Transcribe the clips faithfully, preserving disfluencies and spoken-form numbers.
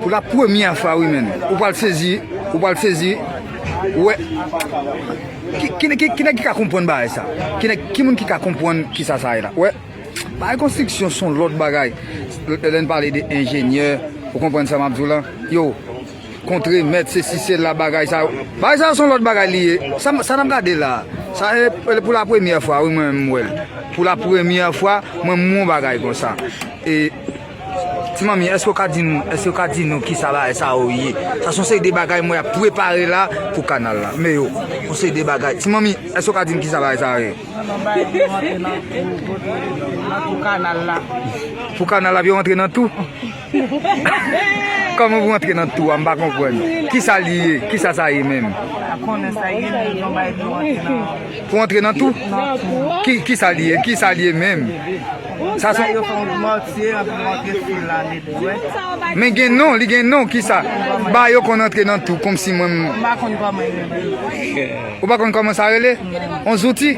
Pou la premyè fwa, wi, menn. Ou pral sezi, ou pral sezi. Wè. Ki, ki, ki, ki nèg ki ka konprann bagay sa? Ki nèg, ki moun ki ka konprann kisa sa ye la? Wè. Bagay konstriksyon se yon lòt bagay. Lè n pale de enjenyè, ou konprann sa m ap di w lan? Yo, kontremèt, se si, se la, bagay sa yo. Bagay sa yo se yon lòt bagay li ye. Sa, sa n ap gade la. Sa e pou la premyè fwa, wi, mwen menm m wè l. Pou la premyè fwa, mwen m wè yon bagay konsa. E, ti manmi, èske w ka di nou, èske w ka di nou kisa bagay sa yo ye? Sa se yon seri de bagay mwen ap prepare la pou kanal la. Men yo, yon seri de bagay. Ti manmi, èske w ka di m kisa bagay sa yo ye? Non, non, bagay pou rantre nan tou, kote, nan tou kanal la. Pou kanal la, pou yo rantre nan tou? Kòman pou rantre nan tou a? M pa konprann. Kisa li ye? Kisa sa ye menm? Pa konnen sa ye, men yon bagay pou rantre nan, pou rantre nan tou? Nan tou. Ki, kisa li ye? Kisa li ye menm? Sa se, yo fè yon mòtye, anpi yo rantre fil la, netwè. Men gen non, li gen non, kisa? Ba yo konn antre nan tou, kòmsi mwen m- M pa konn kòman yo rele. Ou pa konn kòman sa rele? On zouti?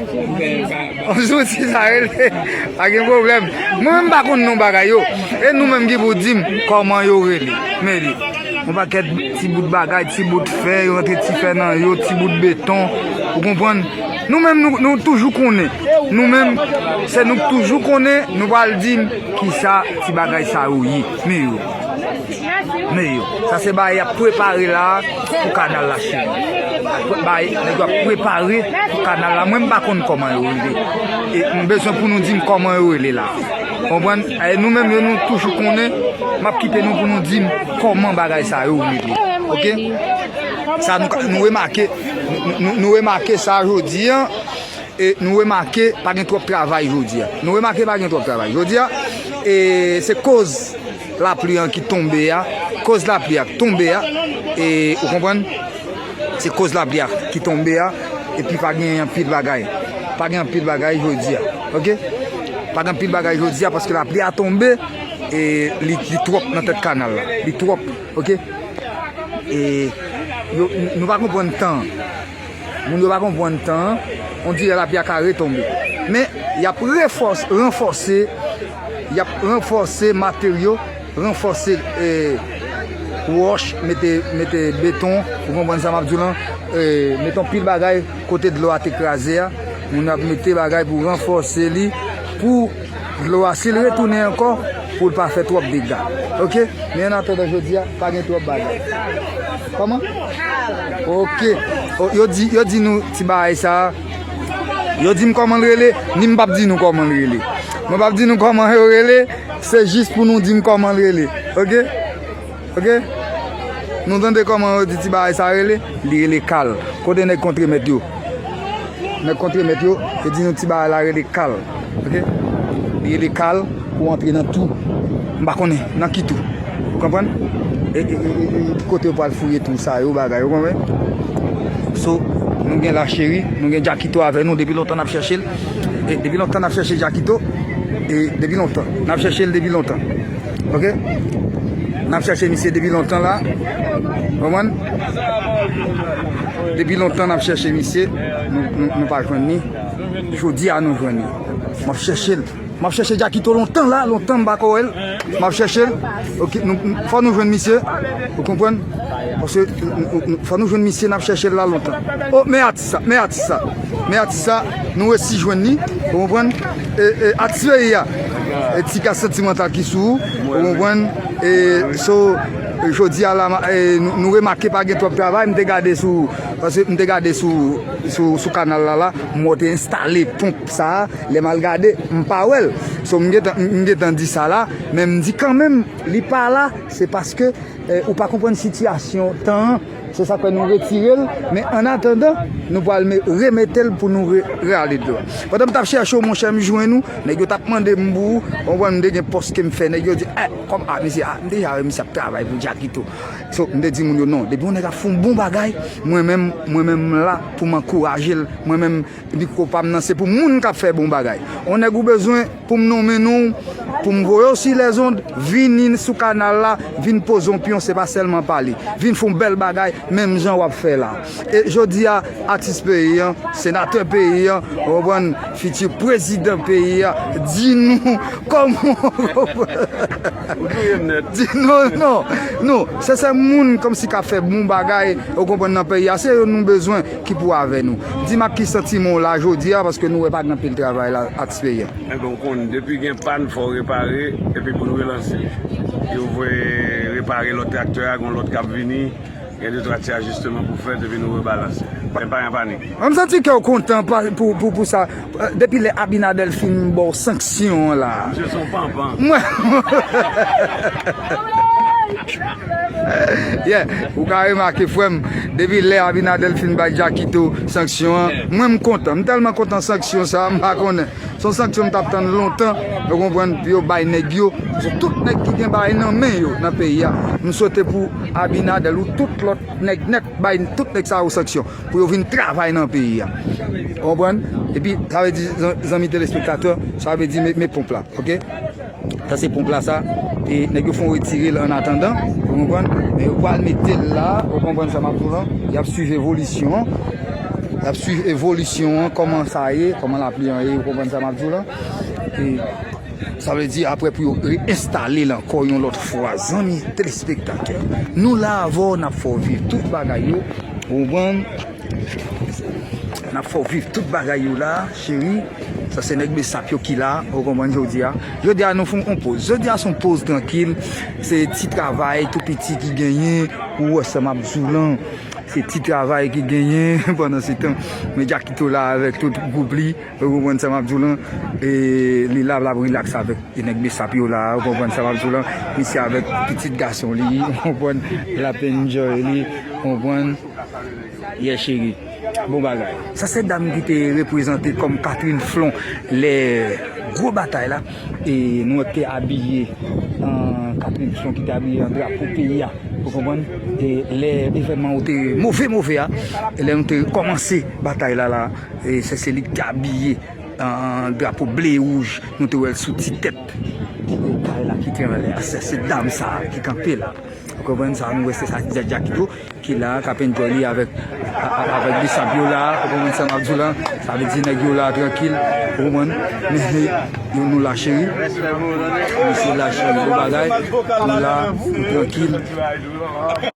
On zouti sa rele? Pa gen pwoblèm. Mwen menm m pa konn non bagay yo. E nou menm ki pou di m kòman yo rele. Men li. Yon pakèt ti bout bagay, ti bout fè, yo rantre ti fè nan yo, ti bout beton. Ou konprann? Nou menm, nou, nou toujou konnen. Nou menm, se nou k toujou konnen, nou pral di m kisa ti bagay sa yo ye. Men yo. Men yo. Sa se bagay y ap prepare la pou kanal la, cheri. Bagay, nèg yo ap prepare pou kanal la. Mwen, m pa konn kòman yo rele. E m bezwen pou nou di m kòman yo rele la. Konprann? E nou menm yo, nou toujou konnen. M ap kite nou pou nou di m kòman bagay sa yo rele. Oke? Sa nou, nou remake, nou, nou, nou remake sa jodi a. E nou remake pa gen twòp travay jodi a. Nou remake pa gen twòp travay. Jodi a, e se koz lapli an ki tonbe a, koz lapli a ki tonbe a, e ou konprann? Se koz lapli a ki tonbe a, epi pa gen anpil bagay. Pa gen anpil bagay jodi a, oke? Pa gen anpil bagay jodi a paske lapli a tonbe, e li, li twòp nan tèt kanal la. Li twòp, oke? E yo, nou pa konprann tan. Moun yo pa konprann tan an, on dirè lapli a ka retonbe. Men, y ap refòs-, ranfòse, y ap ranfòse materyo, ranfòse, e, wòch, mete, mete beton, ou konprann sa m ap di w lan, e, mete on pil bagay kote dlo a te kraze a. Moun yo ap mete bagay pou ranfòse li, pou dlo a, si l retounen ankò, pou l pa fè twòp dega. Oke? Men annatandan jodi a, pa gen twòp bagay. Kòman? Oke. O, yo di, yo di nou ti bagay sa a. Yo di m kòman l rele, ni m p ap di nou kòman l rele. Mwen p ap di nou kòman yo rele, se jis pou nou di m kòman l rele. Oke? Oke? Nou tande kòman yo di ti bagay sa rele? Li rele kal. Kote nèg kontremèt yo? Nèg kontremèt yo, yo di nou ti bagay la rele kal. Oke? Li rele kal pou antre nan tou. M pa konnen nan ki tou. Ou konprann? E, e, e, e, e, ki kote yo pral fouye tou sa yo, bagay, ou konprann? So, nou gen la cheri, nou gen Jackito avè nou, depi lontan n ap chèche l. E depi lontan n ap chèche Jackito. E depi lontan. N ap chèche l depi lontan. Oke? N ap chèche misye depi lontan la. Konprann? Depi lontan n ap chèche misye. Nou, nou, nou pa jwenn li. Jodi a nou jwenn li. M ap chèche l. M ap chèche Jackito lontan la, lontan m pa ko wè l. M ap chèche l. Oke, nou, nou, fò nou jwenn misye. Ou konprann? Paske nou, nou, nou, fò nou jwenn misye, n ap chèche l la lontan. O, men atis sa, men atis sa. Men atis sa, nou resi jwenn li. Ou konprann? E, e, atis peyi a. E ti ka santimantal ki sou ou. Ou konprann? E, so, jodi a la, ma-, e, nou, nou remake pa gen twòp travay. M te gade sou, paske m te gade sou, sou, sou kanal la, la. M wè w te enstale ponp sa a. Lè m al gade, m pa wè l. So, m gentan, m gentan di sa la, men m di kanmenm, li pa la, se paske, eh, ou pa konprann sitiyasyon tan an. Se sa k fè nou retire l, men annatandan, nou pral me-, remete l pou nou re-, rale dlo a. Pandan m t ap chèche w, monchè, m jwenn ou, nèg yo t ap mande m pou ou, w konprann, m te gen pòs ke m fè, nèg yo di, eh, kòm, ah, misye, ah, m deja wè misye ap travay pou Jackito. So, m te di moun yo, non, depi yon nèg ap fè yon bon bagay, mwen menm, mwen menm m la pou m ankouraje l, mwen menm, mikwo pa m nan, se pou moun k ap fè bon bagay. On nèg ou bezwen pou m nonmen non w, pou m voye w sou lèzond, vini sou kanal la, vin poze yon pyon, se pa sèlman pale. Vin fè yon bèl bagay, menm jan w ap fè la. E jodi a, atis peyi an, senatè peyi an, ou konprann, fiti prezidan peyi an, di nou kòman. Ou touye m nèt. Di nou, non. Nou, se sèl moun kòmsi k ap fè bon bagay, ou konprann, nan peyi a, se yo nou bezwen ki pou avè nou. Di m ak ki santiman w la jodi a, paske nou wè pa gen anpil travay la, atis peyi a. Enben, w konn, depi gen pàn, fò w repare, epi pou n relanse. Yo voye repare lòt traktè a, gen lòt k ap vini, gen de twa ti ajisteman pou fèt, epi nou rebalanse. Men pa gen panik. M santi kè w kontan pa- pou, pou, pou sa. Depi lè Abinader fin ba w sanksyon an la. Misye se yon panpan. Mwen. Yeah, ou ka remake, frè m, depi lè Abinader fin bay Jackito sanksyon an, mwen m kontan. M tèlman kontan sanksyon sa, m pa konnen. Se yon sanksyon m t ap tann lontan, ou konprann, pou yo bay nèg yo. Se tout nèg ki gen bagay nan men yo nan peyi a. M swete pou Abinader ou tout lòt nèg nèt bay tout nèg sa yo sanksyon. Pou yo vin travay nan peyi a. Ou konprann? Epi, sa vle di, zan- zanmi telespektatè, sa vle di, men, men ponp la, oke? Sa se ponp la, sa. E nèg yo fon retire l an atandan, ou konprann? Men yo pral mete l la, ou konprann sa m ap di w lan? Y ap swiv evolisyon an. Y ap swiv evolisyon an, kòman sa ye, kòman lapli an ye, ou konprann sa m ap di w lan? E sa vle di, apre pou yo reenstale l ankò yon lòt fwa, zanmi telespektatè. Nou la avè w, n ap fè w viv tout bagay yo, ou konprann? N ap fè w viv tout bagay yo la, cheri. Sa se nèg Besap yo ki la, ou konprann jodi a. Jodi a nou fè yon poz. Jodi a se yon poz trankil. Se ti travay tou piti ki genyen. Ou wè sa m ap di w lan. Se ti travay ki genyen pandan se tan. Men Jackito la avèk tout gwoup li. Ou konprann sa m ap di w lan. E li la, l ap rilaks avèk e nèg Besap yo la. Ou konprann sa m ap di w lan. Misye avèk pitit gason li. Ou konprann. L ap enjoy li. Ou konprann. Yeah, cheri. Bon bagay. Sa se dam ki te reprezante kòm Catherine Flon lè gwo batay la. E nou wè ki te abiye an Catherine Flon ki te abiye an drapo peyi a. Ou konprann? E lè evènman ou te move, move a, e lè nou te kòmanse batay la la, e se, se li ki te abiye an drapo ble e wouj. Nou te wè l sou ti tèt kay la ki te anlè a. Se, se dam sa a ki kanpe la. Ou konprann sa, nou wè se sa, Dja- Jackito ki la, k ap enjoy li avèk, a- a- avèk Besap yo la, ou konprann sa m ap di w lan, sa vle di nèg yo la trankil, ou konprann, men yo nou la cheri, mesye la cheri, bon bagay, nou la, nou trankil.